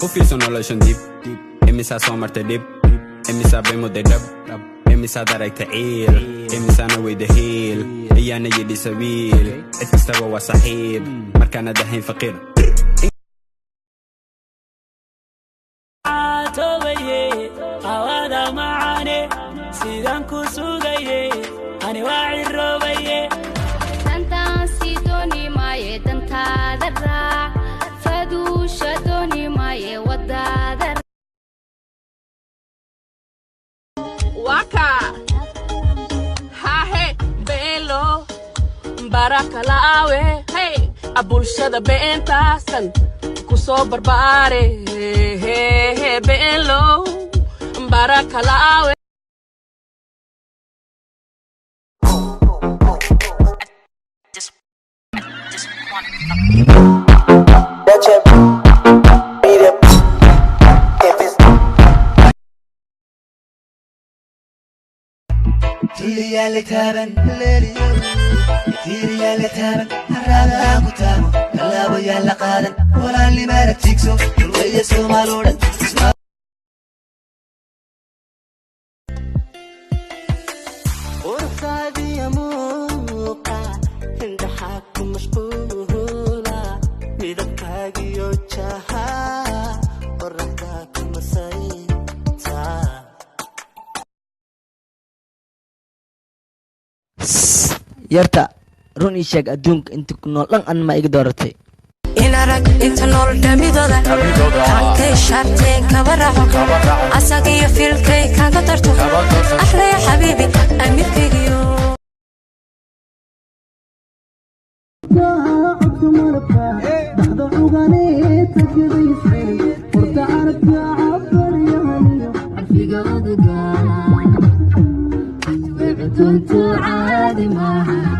U fiirso noloshan dib, imisaa soo martay dhib, imisaa bay muday dhab, imisaad aragta ciil, imisaana weyda hiil, iyaana yidhi sabiil. Cid kastaba waa saxiib markaanad ahayn faqiir. Tobaye awada macane sidaan ku sugaye ani waa ciroobaye. Dantaan sii dooni maaye, dantaada raac. Faduusha dooni maaye, wadaada. Waka hahe beelo barakalaawe hey bulshada beentaasan ku soo barbaare beelo barakalaawe. Quruxdaadiya muuqa indhaxaa ku mashquula, midabkaagiyo jaha qoraxdaa ku masayta. Yarta, run ii sheeg, adduunka inta ku nool dhan an ma iga dooratay? Inarag inta nool dhamidooda halkay shaarteen kaba raaco, asagiyo filkay kaga darto. Axlaya xabiibi amiirkaygiyo. Caadi maaha.